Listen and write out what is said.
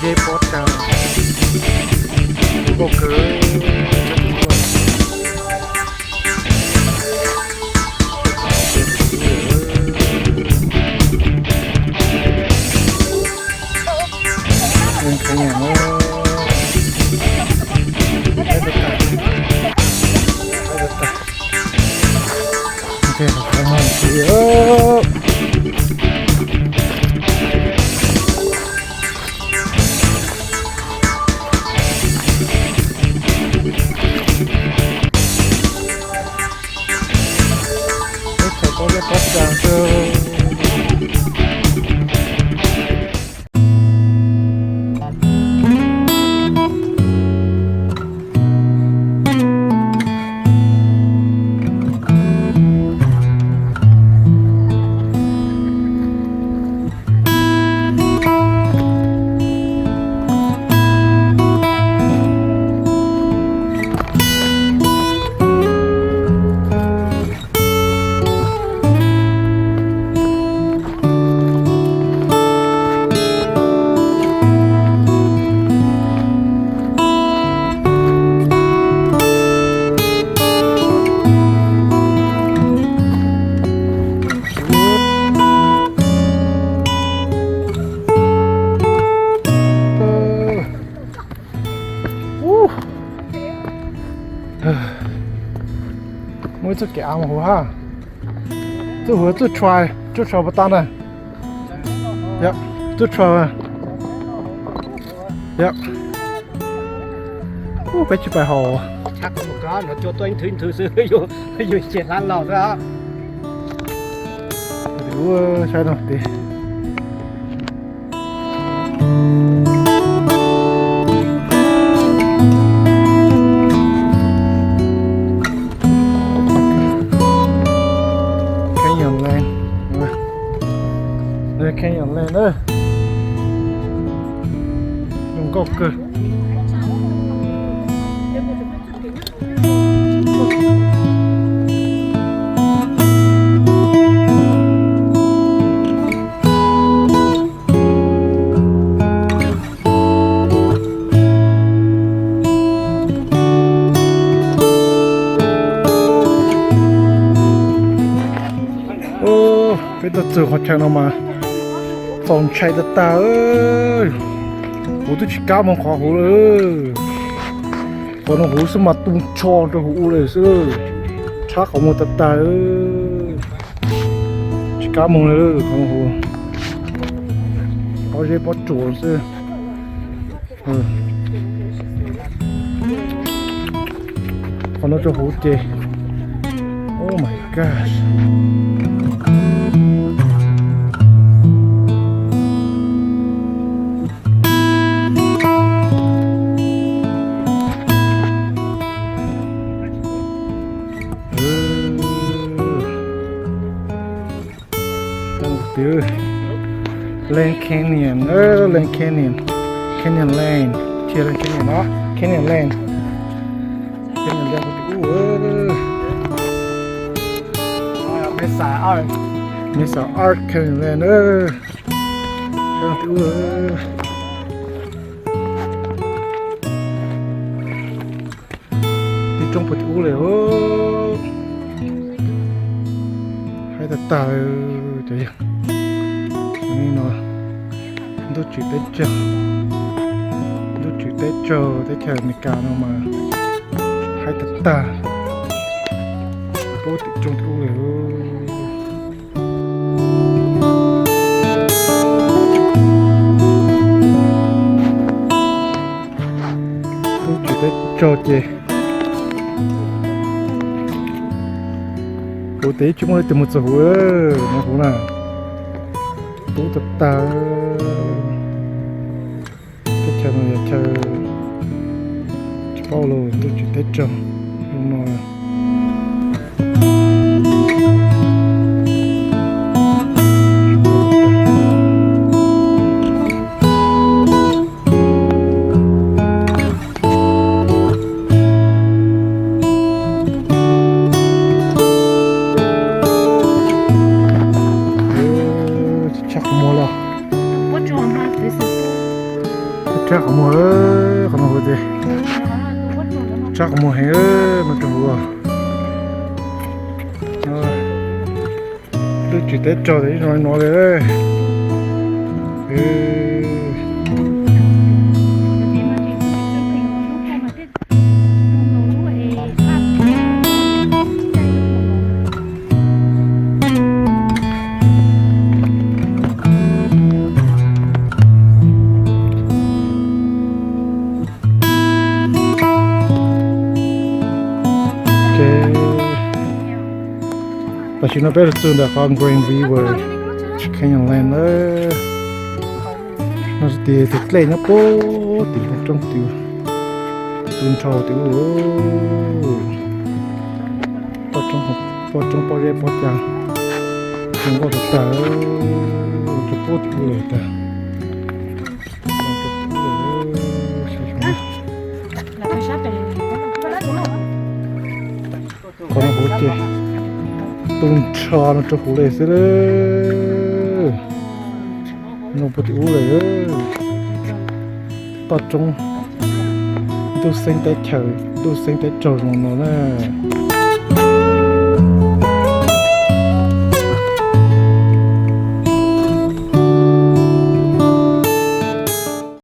Zeb pob tsaws nkauj kawg. Teb chaws pob zeb pob tsaws xwb. Muaj ib txoj kev av mus hauv hab. Txuj huv txuj tshua, txuj tshua puas tau na? Txuj tshua. Peb tsis pais haus. Saib no tias. Canyon Lane. Canyon Lane na. Zoo nkauj kawg. Peb tuaj txog qhov chaw no mas txaus ntshai tag tag. Kuv twb tsis kam mus qhov huv lawm. Qhov no huv xwb mas tu nrho rau huv ua lawm xwb. Tshab qhov muag tag tag. Tsis kam mus li qhov no huv. Pob zeb pob tsuas xwb. Qhov no rau huv ces, oh my gosh. Lane Canyon, Lane Canyon, Canyon Lane, tsis yog Lane Canyon no, Canyon Lane. Canyon Lane, Mesa Arch, Mesa Arch Canyon Lane. Tib roob puag tim ub li. Haib tag tag li. Cov yog no, ntuj tswv teb tsaug, ntuj tswv teb tsaug teb chaws Amelikas no mas haib tag tag. Puag tim roob tim ub li. Ntuj tswv teb tsaug ces kuv tes tsis muaj leej twg mus txog huv, no huv na, tub tag tag. Teb chaws no yog chaw tsis paub los ntuj tswv teb tsaug zoo no. Tshaj qhov muag li. Tshaj qhov muag, qhov no ces tshaj qhov muag heev no rau hauv. Lub tsev teb tsog ces zoo li no li. Tam sim no peb los txog ntawm qhov Green River Chicken Land na. No tias tus dlej nyob puag tim roob tim, tu nrho tim ub, poj roob poj zeb poj cag, zoo nkauj tag tag, rau puag tim ub lawm tag. Qhov no huv ces tu nrho no rau huv li xwb. No puag tim ub lawm. Toj roob, ntuj xeeb teb chaws, ntuj xeeb teb raug zoo no na.